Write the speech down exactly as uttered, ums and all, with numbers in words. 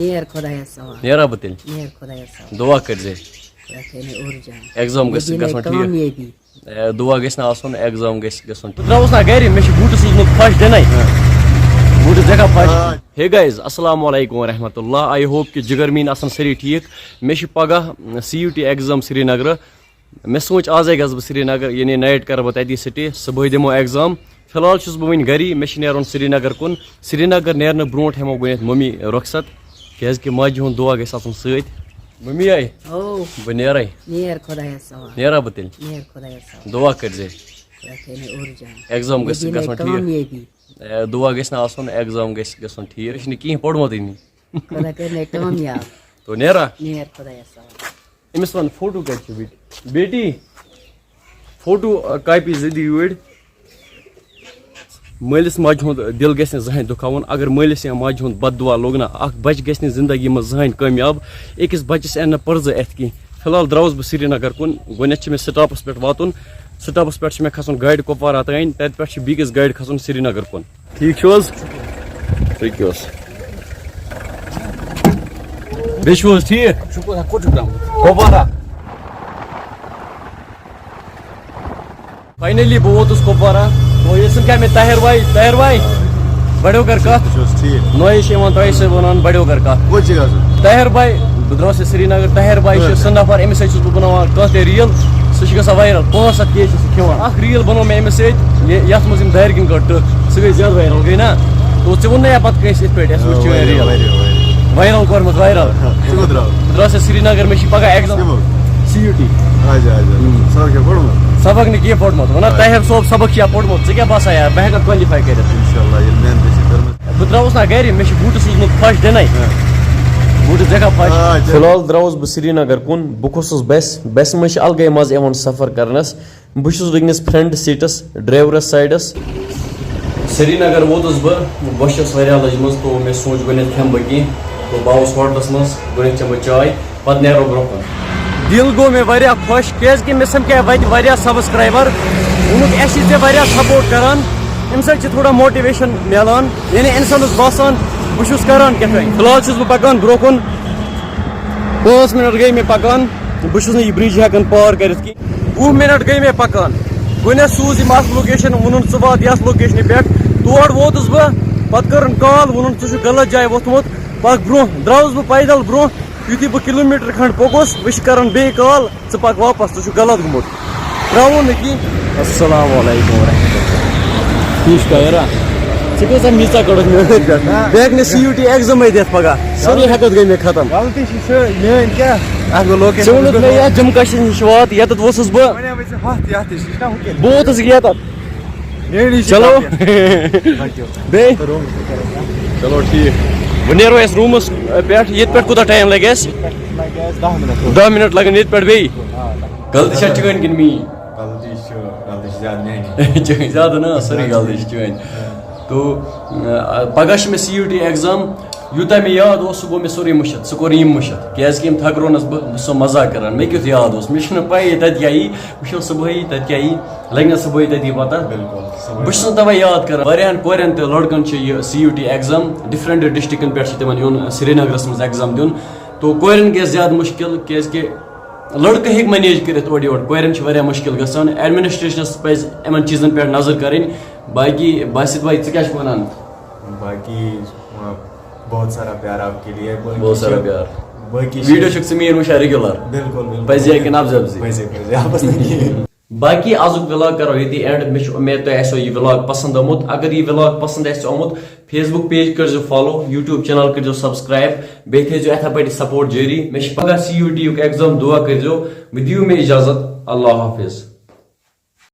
نیر خۄدایَس حوالہٕ۔ نیرا بہٕ تیٚلہِ؟ نیر خۄدایَس حوالہٕ۔ دُعا کٔرۍزِ۔ خۄدا تھٲینَے اوٚر جان۔ Exam گژھِ مےٚ دِنَے گژھُن ٹھیٖک۔ کامیٲبی۔ اے، دُعا گژھِ نہٕ آسُن، exam گژھِ گژھُن۔ بہٕ درٛاوُس نا گرِ، مےٚ چھُ بوٗٹہٕ سوٗزمُت پھش دِنَے۔ بوٗٹہٕ ژےٚ کیٛاہ پھش؟ Hey guys، السلام علیکم ورحمۃ اللہ۔ I hope کہ جگر میٲنۍ آسن سٲری ٹھیٖک۔ مےٚ چھُ پگاہ C U T exam سرینگرٕ۔ مےٚ سوٗنٛچ آزے گژھٕ بہٕ سرینگر، یعنی night کرٕ بہٕ تتی stay، صبحٲے دِمو exam۔ فی الحال چھُس بہٕ وٕنہِ گری، مےٚ چھُ نیرُن سرینگر کُن۔ سرینگر نیرنہٕ برونٛٹھ ہٮ۪مو گۄڈٕنٮ۪تھ مٔمی رۄخصت، کیازِ کہِ ماجہِ ہُنٛد دُعا گژھِ آسُن سۭتۍ۔ مٔمی آیہِ؟ او۔ بہٕ نیرے۔ نیر خۄدایَس حوالہٕ۔ نیرا بہٕ تیٚلہِ؟ نیر خۄدایَس حوالہٕ۔ دُعا کٔرۍزِ۔ خۄدا تھٲینَے اوٚر جان۔ Exam گژھِ مےٚ گژھُن دِنَے ٹھیٖک۔ کامیٲبی۔ اے، دُعا گژھِ نہٕ آسُن، exam گژھِ گژھُن ٹھیٖک۔ مےٚ چھُنہٕ کِہیٖنۍ پوٚرمُتٕے نہٕ۔ خۄدا کٔرِنَے کامیاب۔ تو نیرا؟ نیر خۄدایَس حوالہٕ۔ أمِس وَن فوٹو کَتہِ چھُ بیٹی؟ بیٹی، فوٹو، آ، کاپی زٕ دِ یوٗرۍ۔ مٲلِس ماجہِ ہُنٛد دِل گژھِ نہٕ زٕہٕنۍ دُکھاوُن۔ اگر مٲلِس یا ماجہِ ہُنٛد بد دُعا لوٚگ نا، اکھ بچہٕ گژھِ نہٕ زندگی منٛز زٕہٕنۍ کامیاب۔ أکِس بچس یِن نہٕ پرزٕ اَتھِ کِہیٖنۍ۔ فی الحال درٛاوُس بہٕ سرینگر کُن۔ گۄڈٕنٮ۪تھ چھُ مےٚ سٹاپس پٮ۪ٹھ واتُن۔ سٹاپس پٮ۪ٹھ چھُ مےٚ کھسُن گاڑِ کۄپوارہ تام، تتہِ پٮ۪ٹھ چھُ بیٚکِس گاڑِ کھسُن سرینگر کُن۔ ٹھیٖک چھُو حظ؟ پٔکِو حظ۔ بیٚیہِ چھُو حظ ٹھیٖک؟ شُکُر، ہا، کوٚت چھُکھ درٛامُت؟ کۄپوارہ۔ Finally بہٕ ووتُس کۄپوارہ۔ تو یہِ سُنٛد کیٛاہ مےٚ طاہر بھائی، طاہر بھائی، بڑیو کر کتھ۔ تُہۍ چھِو حظ ٹھیٖک؟ نوٚیہِ چھِ یِوان تۄہہِ سۭتۍ ونان بڑیو کر کتھ۔ کوٚت چھِ گژھُن؟ طاہر بھائی، بہٕ درٛاوُس یہِ سرینگر، طاہر بھائی چھُ اچھا۔ سُہ نفر، أمِس سۭتۍ چھُس بہٕ بناوان کانٛہہ تہِ reel، سُہ چھُ گژھان viral، پانٛژھ ہتھ K چھُ سُہ کھٮ۪وان۔ اکھ reel بنٲو مےٚ أمِس سۭتۍ، یہِ، یتھ منٛز یِم دارِ کِنۍ کٔڑ ٹٕکھ، سُہ گٔے زیادٕ viral، گٔے نا؟ تو ژےٚ ووٚن نہ یپتھ کٲنٛسہِ یِتھ پٲٹھۍ، اَسہِ وٕچھ چٲنۍ واریاہ، reel۔ واریاہ، واریاہ۔ Viral کوٚرمُت، viral۔ ژٕ کوٚت درٛاوُس؟ درٛاس أسۍ سرینگر، مےٚ چھِ پگاہ exam۔ کَمہِ؟ C U T۔ اچھا، اچھا۔ ہم۔ سبق چھا پوٚرمُت؟ سبق نہٕ کینٛہہ پوٚرمُت۔ وَنان اچھا۔ طاہر صٲب، سبق چھا پوٚرمُت؟ ژٕ کیٛاہ باسان یار، بہٕ ہٮ۪کا qualify کٔرِتھ؟ انشاءاللہ، ییٚلہِ محنت چھِ کٔرمٕژ۔ بہٕ درٛاوُس نا گرِ، مےٚ چھِ بوٗٹہٕ سوٗزمُت پھش دِنَے۔ ہاں۔ بوٗٹہٕ ژےٚ کیٛاہ پھش؟ آ، ژےٚ۔ فی الحال درٛاوُس بہٕ سرینگر کُن، بہٕ کھوٚسُس بسہِ۔ بسہِ منٛز چھِ الگٕے مزٕ یِوان سفر کرنس۔ بہٕ چھُس وٕنکیٚنَس front seat-س، driver-س side-س۔ سرینگر ووتُس بہٕ، بۄچھِ ٲس واریاہ لٔجمٕژ، تو مےٚ سوٗنٛچ گۄڈٕنٮ۪تھ کھٮ۪مہٕ بہٕ کینٛہہ۔ تو بہٕ آوُس ہوٹلَس منٛز، گۄڈٕنٮ۪تھ چٮ۪مہٕ بہٕ چاے، پَتہٕ نیرو برٛونٛہہ کُن۔ دِل گوٚو مےٚ واریاہ خۄش، کیٛازِکہِ مےٚ سَمکھے وَتہِ واریاہ subscriber۔ ووٚنُکھ، اَسہِ چھِ ژےٚ واریاہ support کَران، اَمہِ سۭتۍ چھِ تھوڑا motivation میلان، یعنی اِنسانَس باسان، بہٕ چھُس کَران کیٛاہ تام۔ فی الحال چھُس بہٕ پَکان برٛونٛہہ کُن، پانٛژھ مِنَٹ گٔے مےٚ پَکان، بہٕ چھُس نہٕ یہِ bridge ہٮ۪کان پار کٔرِتھ کینٛہہ۔ وُہ مِنَٹ گٔے مےٚ پَکان۔ گۄڈٕنٮ۪تھ سوٗز یِم اَکھ location، ووٚنُن، "ژٕ وات یَتھ location-ہِ پٮ۪ٹھ۔" تور ووتُس بہٕ، پَتہٕ کٔرٕن call، ووٚنُن، "ژٕ چھُکھ غلط جایہِ ووٚتھمُت، پَکھ برٛونٛہہ۔" درٛاوُس بہٕ پیدل برٛونٛہہ، یُتھُے بہٕ kilometre کھنٛڈ پوٚکُس، مےٚ چھِ کَران بیٚیہِ call، "ژٕ پَکھ واپَس، ژٕ چھُکھ غلط گوٚمُت۔" ترٛاوُن نہٕ کینٛہہ۔ السلام علیکم ورحمۃ اللہ۔ ٹھیٖک چھُکھا یارا؟ ژٕ کۭژاہ میٖژا کٔڑٕکھ مےٚ؟ بیٚیہِ ہٮ۪کہٕ نہٕ C U T exam-ے دِتھ پَگاہ۔ سٲری حقت گٔے مےٚ ختم۔ غلطی چھِ سٲ-، میٛٲنۍ کیٛاہ؟ اَتھ گوٚو location۔ ژےٚ ووٚنُتھ مےٚ یَتھ جموں کشمیٖر نِش وات، یَتَتھ ووٚتھُس بہٕ۔ وَنے مےٚ ژےٚ ہَتھ یَتھ تہِ چھِ، چھِنہ ہُہ کِنۍ؟ بہٕ ووتُس یَتَتھ۔ میٛٲنی چھِ چلو۔ کَتھ یہِ؟ بیٚیہِ؟ چلو ٹھیٖک۔ وۄنۍ نیرو أسۍ روٗمَس پٮ۪ٹھ۔ ییٚتہِ پٮ۪ٹھ کوٗتاہ time لَگہِ اَسہِ؟ ییٚتہِ پٮ۪ٹھ لَگہِ اَسہِ دَہ مِنَٹ۔ دَہ مِنَٹ لَگَن ییٚتہِ پٮ۪ٹھ بیٚیہِ۔ آ، دَہ مِنَٹ۔ غلطی چھا چٲنۍ کِنہٕ میٛٲنۍ؟ غلطی چھِ، غلطی چھِ زیادٕ میٛٲنی۔ چٲنۍ زیادٕ نہ، سٲرٕے غلطی چھِ چٲنۍ۔ آ۔ تو، آ، پگاہ چھِ مےٚ C U T exam۔ یوٗتاہ مےٚ یاد اوس، سُہ گوٚو مےٚ سورُے مٔشِتھ، سُہ کوٚر یِم مٔشِتھ۔ کیٛازِکہِ ییٚمہِ تھکرونَس بہٕ، بہٕ چھُس سو مزاق کران۔ مےٚ کیُتھ یاد اوس؟ مےٚ چھُنہٕ پَیی تَتہِ کیٛاہ یی، وٕچھو صُبحٲیی تَتہِ کیٛاہ یی، لَگہِ نہ صُبحٲیی تَتی پَتہ۔ بِلکُل، صُبحٲیی۔ بہٕ چھُس نہٕ تَوَے یاد کران۔ واریاہَن کورٮ۪ن تہٕ لٔڑکَن چھِ یہِ C U T exam، different district-َن پٮ۪ٹھ چھِ تِمَن یُن سرینگرَس منٛز exam دیُن۔ تو کورٮ۪ن گژھِ زیادٕ مُشکِل، کیٛازِکہِ لٔڑکہٕ ہیٚکہِ manage کٔرِتھ اورٕ یورٕ، کورٮ۪ن چھِ واریاہ مُشکِل گژھان۔ Administration-َس پَزِ یِمَن چیٖزَن پٮ۪ٹھ نظر کَرٕنۍ۔ باقی باسط بھائی، ژٕ کیٛاہ چھُکھ وَنان؟ باقی، آ، بہت سارا پیار آپ کے لیے۔ باقی بہت سارا چھِ، پیار۔ باقی چھِ۔ Video چھُکھ ژٕ میٛٲنۍ وٕچھان regular؟ بِلکُل، بِلکُل۔ پَزِ یا کِنہٕ اَپزِ اَپزِ؟ پَزے، پَزے، اَپَز نہٕ کِہیٖنۍ۔ باقی آزُک vlog کَرو ییٚتی end۔ مےٚ چھُ اُمید تۄہہِ آسیو یہِ vlog پَسنٛد آمُت۔ اگر یہِ vlog پَسنٛد آسہِ آمُت، Facebook page کٔرۍزیو follow، YouTube channel کٔرۍزیو subscribe، بیٚیہِ تھٲیزیو یِتھَے پٲٹھۍ support جٲری۔ مےٚ چھِ پَگاہ C U T یُک exam، دُعا کٔرۍزیو۔ وۄنۍ دِیِو مےٚ اِجازت، اللہ حافظ۔